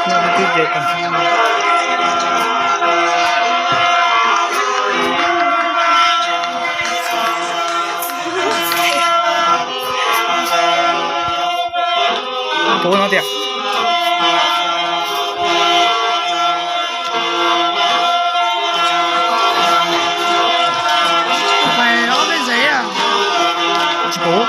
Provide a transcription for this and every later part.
Twb ces tam Puv no tiag. Tsis puv.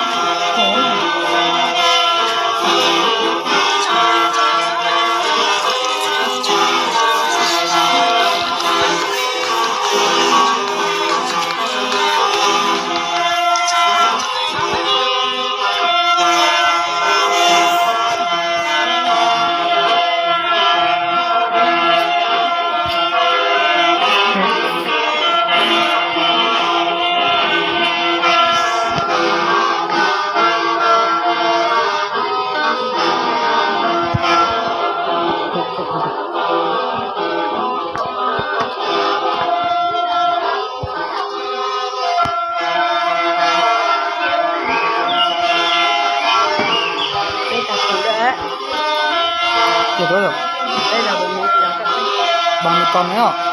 Peb tau pum lawm. Ces tuaj yom. Peb los mus yos rau peb. Ba me tau ne os.